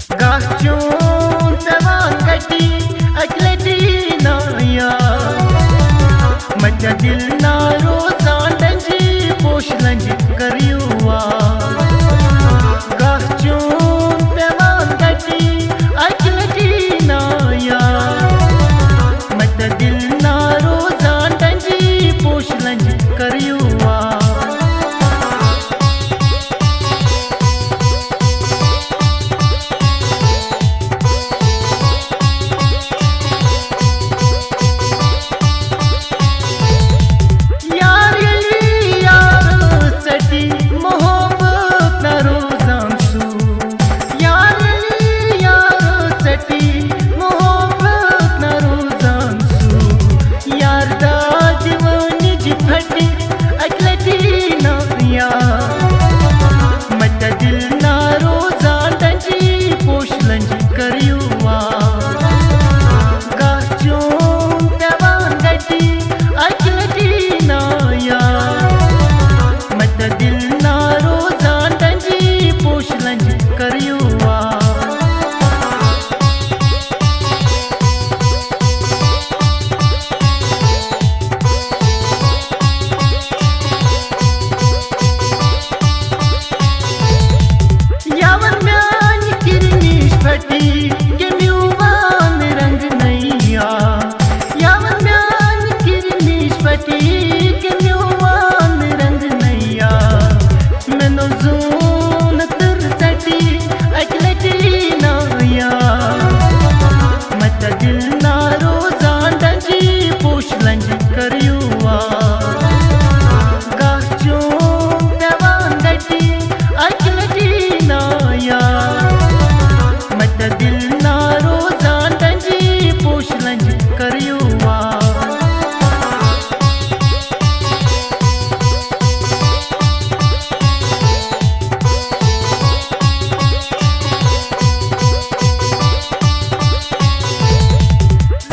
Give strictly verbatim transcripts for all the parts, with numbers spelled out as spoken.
گاہ چون پیوان گٹی اکہِ لٹی نا یاد۔ مچا دل نا روزان ڈنجی پوش لنجی کریو آ۔ گاہ چون پیوان گٹی اکہِ لٹی نا یاد۔ مچا دل نا روزان ڈنجی پوش لنجی کریو آ۔ یار ییٚلہِ یار ژَٹہِ محبت نہ روزان سُہ۔ یار ییٚلہِ یار ژَٹہِ محبت نہ روزان سُہ۔ یار دادِ وٲنِج پھٹہِ اکہِ لٹی نا یاد۔ مچا دل نا روزان ڈنجی پوش لنجی کریو آ۔ گاہ چون پیوان گٹی اکہِ لٹی نا یاد۔ مچا دل نا روزان ڈنجی پوش لنجی کریو آ۔ یاون میانہِ کِرنِش پھٹی کٔمیو وان رنگ نیا۔ یاون میانہِ کِرنِش پھٹی کٔمیو وان رنگ نیا۔ مےٚ نہٕ زوٗن تٕر ژَٹہِ اکہِ لٹی نا یاد۔ مچا دل نا روزان ڈنجی پوش لنجی کریو آ۔ گاہ چون پیوان گٹی اکہِ لٹی نا یاد۔ مچا دل نا روزان ڈنجی پوش لنجی کریو آ۔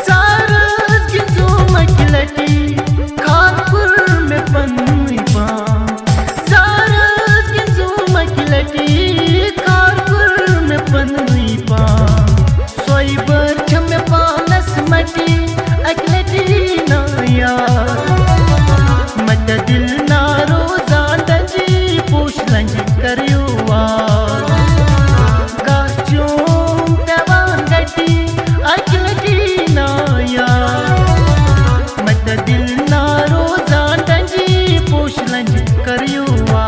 زارس گِنٛزُم اکہِ لٹہِ، خار کوٚر مےٚ پننُے پان۔ زارس گِنٛزُم اکہِ لٹہِ، خار کوٚر مےٚ پننُے پان۔ سۄے بٔر چھےٚ مےٚ پانس مٹہِ اکہِ لٹہِ نا یاد۔ مچا دل نا روزان ڈنجی پوش لنجی کریو آ۔ گاہ چون پیوان گٹی اکہِ لٹی نا یاد۔ مچا دل نا روزان ڈنجی پوش لنجی کریو آ۔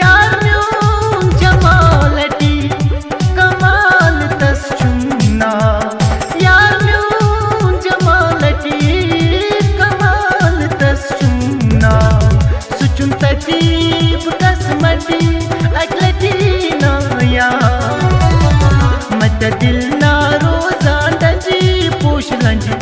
یار میون جمالٹی کمال تس چھُم ناو۔ یار میون جمالٹی کمال تس چھُم ناو۔ سُہ چھُم تتی بہٕ کس مٹی اکہِ لٹہِ نا یاد۔ مچا دل نا روزان ڈنجی پوش لنجی